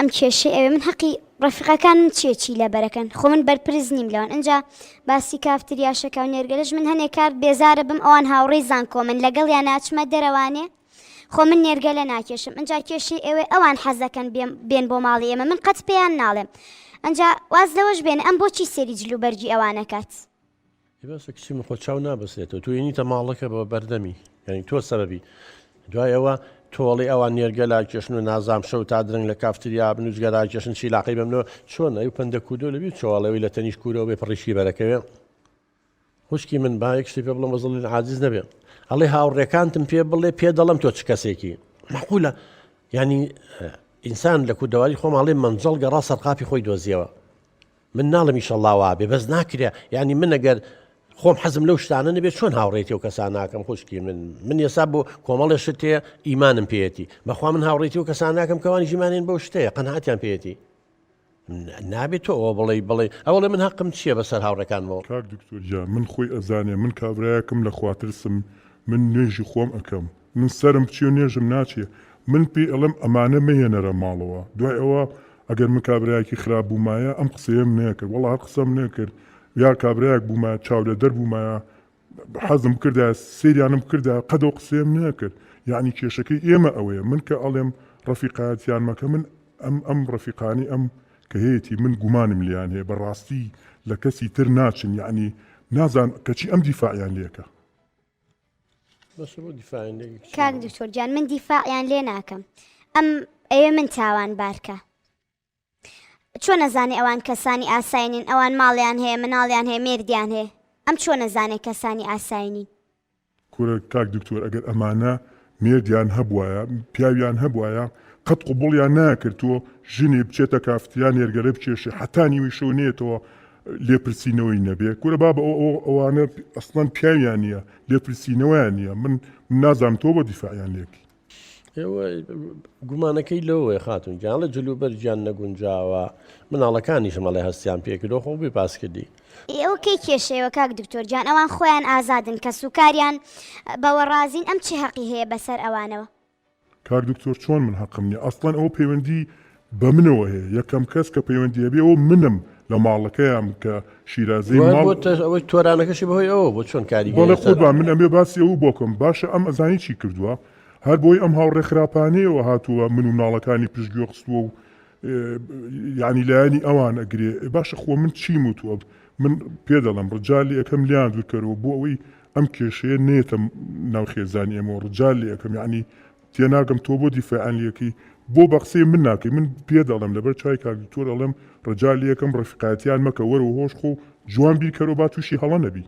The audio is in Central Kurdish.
ئەم کێشەی ئەوێ من هەقی ڕەفیقەکانم چیە چی لەبەرەکەن خۆ من بەرپرس نیم لەوان ئینجا باسی کافتریاشەکە و نێرگەلەش من هەنێ کار بێزارە بم ئەوان هاوڕێی زانکۆ من لەگەڵیان ناچمە دەرەوانێ خۆ من نێرگەلە ناکێشم ئینجا کێشەی ئەوێ ئەوان حەزەکەن بێن بۆ ماڵی ئێمە من قەت پێیان ناڵێم ئەنجا واز لەوەش بێنە ئەم بۆچی سێری جل و بەرگی ئەوانەکات ئێ باشە کچی من خۆ چاو نابەسرێتەوە تۆ ینیتە ماڵەکە بە بەردەمی یعنی تۆ سەبەبی دوای ئەوە تۆڵی ئەوان نێرگەلا کێشن و نازام شەو تا درەنگ لە کافتریا بن و جگەرا کێشن شیلاقی بەمنەوە چۆن ئەو پەندە کودۆ لەبی چۆڵەوەی لە تەنیش کورەوە بێ پڕیشی بەرەکەوێ خوشکی من با یەک شتی پێ بڵم بەزڵین عاجز نەبێ ئەڵێ هاوڕێکانتم پێ بڵێ پێ دەڵم تۆ چ کەسێکی مەقولە ینی ئینسان لە کوردەواری خۆماڵێ مەنجەڵ گەڕا سەرقاپی خۆی دۆزیەوە من ناڵێم ئیشەڵا وابێ بەس ناکرێ یانی من ئەگەر خۆم حەزم لەو شتانە نەبێت چۆن هاوڕێتی و کەسان ناکەم خوشکی من من ێسا بۆ کۆمەڵێ شت هەیە ئیمانم پێیەتی بەخوا من هاوڕێتی و کەسان ناکەم کەوانی ژیمانێن بەو شتەیە قەناعەتیان پێیەتی نابێت تۆ ئەوە بڵێ بڵێ ئەوڵێ من هەقم چییە بەسەر هاوڕێکانمەوە کاک دکتۆر گیان من خۆی ئەزانێ من کابرایەکم لە خواترسم من نوێژی خۆم ئەکەم من سەرم بچێ و نوێژم ناچێ من پێی ئەڵێم ئەمانە مەهێنەرە ماڵەوە دوای ئەوە ئەگەر من کابرایەکی خراپ بوومایە ئەم قسەیەم نەکرد وەڵا هەر قسەم نەکرد یا کابرایەک بوومایە چاو لە دەر بوومایە حەزم بکردایە سەیریانم بکردایە قەد ئەو قسەیەم نەکرد یعنی کێشەکەی ئێمە ئەوەیە من کە ئەڵێم ڕەفیقایەتیان مەکە من ئەم ئەم ڕەفیقانی ئەم کە هەیەتی من گومانم لیان هەیە بەڕاستی لە کەسی تر ناچن یعنی نازان کەچی ئەم دیفاعیان لێکە کاک دکتۆر گیان من دیفاعیان لێ ناکەم ئەم ئەوێ من تاوان بارکە چۆن ئەزانێ ئەوان کەسانی ئاسایی نین ئەوان ماڵیان هەیە مناڵیان هەیە مێردیان هەیە ئەم چۆن ئەزانێ کەسانی ئاسایی نین. کورە کاک دکتۆر ئەگەر ئەمانە مێردیان هەبوایە پیاویان هەبوایە قەت قبوڵیان ناکرد تۆ ژنێ بچێتە کافتریا نێرگەلە بکێشێ حەتا نیوەی شەو نێتەوە لێپرسینەوەی نەبێ کورە بابە ئەوانە ئەسڵەن پیاویان نییە لێپرسینەوەیان نییە من نازانم تۆ بۆ دیفاعیان لێکی. ئێوە گومانەکەی لەوەیە خاتون گیان ئەڵێ جلوبەرگیان نەگونجاوە مناڵەکانیشم ئەڵێ هەستیان پێکردوە خۆ بێ باس کردی. ئێ ئەوە کەی کێشەیەوە کاک دکتۆر گیان ئەوان خۆیان ئازادن کەسوکاریان بەوە ڕازین ئەم چ هەقی هەیە بەسەر ئەوانەوە. کاک دکتۆر چۆن من هەقم نیە ئەسڵەن ئەوە پەیوەندی بە منەوە هەیە یەکەم کەس کە پەیوەندی هەبێ ئەوە منم لە ماڵەکەیام کە شیرازەی ماڵ ئەوەی تۆرانەکەشی بەهۆی ئەوە بۆ چۆن کاری بەڵێ قوربان من ئەمێ باسی ئەو بۆکەم باشە ئەم ئەزانی چی کردووە هەر بۆی ئەم هاوڕێ خراپانەیەوە هاتووە من و مناڵەکانی پشتگوێ خستووە و یعنی لایەنی ئەوان ئەگرێ باشە خۆ من چیم وتووە من پێ دەڵێم ڕجا لێ ئەکەم لیان دوورکەرەوە بۆ ئەوەی ئەم کێشەیە نێتە ناو خێزانی ئێمەوە ڕجا لێ ئەکەم یعنی تێناگەم تۆ بۆ دیفاعیان لێکەی بۆ بەقسەی من ناکەی من پێ دەڵێم لەبەر چای کاک دکتۆر ئەڵێم ڕجا لێکەم ڕەفیقایەتیان مەکە وەرەوە هۆش خۆ جوان بیرکەرەوە با تووشی هەڵە نەبی.